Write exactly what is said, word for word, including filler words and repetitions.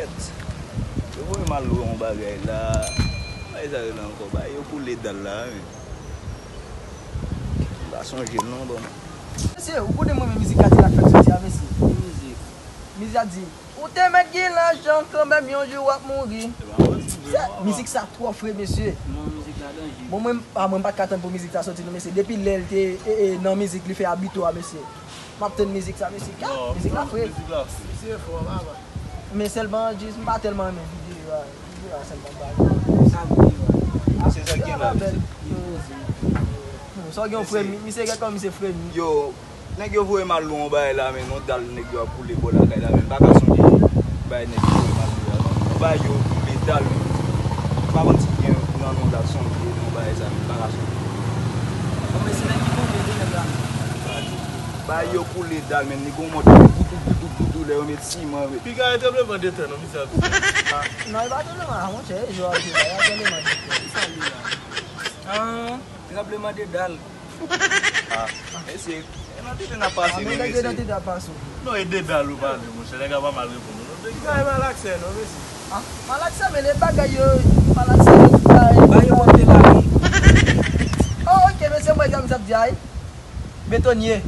Yo voye m al lwe yon bagay la. Bagay sa yo la ankò, bagay yo koule dal la, men. M pa sonje l non, bon. Mesye, ou konnen mwen renmen mizik Kadilak fèk soti a, mesye. Ki mizik? Mizik a di, ou te mèt gen lajan kanmenm, yon jou w ap mouri. Se pa manti vre, non, mizik sa twò fre, mesye. Non, mizik la danje. Bon, mwen, ah, mwen m pa t ka tann pou mizik sa soti, non, mesye. Depi lè l te, e, e, nan mizik, li fè Abito a, mesye. M ap tann mizik sa, mesye. Ka, non, mizik la fre. Mizik la fre. Misye fò, papa. Men sèlman, jis, m pa tèlman renmen videyo a. Videyo a sèlman ba. Sa videyo a? Se sa k gen la, mesye. Yo poze. Sa w gen fremi, misye gen kòm misye fremi. Yo, nèg yo voye m al lwe yon bagay la, men yon dal nèg yo ap koule bò lakay la, men m pa ka sonje bagay nèg yo voye m al lwe a, non. Yon bagay yo koule dal, men m pa konn si gen nan non dal sonje, non, bagay sa, men m pa ka sonje. Bon, men se nèg ki konprann de nèg la. Bagay yo koule dal, men li gon mòd boudou, boudou, boudou, lè yo met siman, men. Piga e tranbleman de tè, non, misye ap di. Non, e pa tranbleman, ah, monchè, e jwe a, e jwe a, e tranbleman de tè. Sa li la? Ah, tranbleman de dal. Ah, mesye, e nan tete n ap pase, ah, men non, nèg yo mesye. Nan tete ap pase. Non, e de dal ou pale, monchè, nèg la pa mal reponn ou, non. Ki bagay malaksè, non, mesye? Ah, malaksè, men le bagay yo, malaksè, yo tout bagay. Ba yo monte la, wi. Oh, ok, mesye, mwen, sa m ap di, ay. Betonye.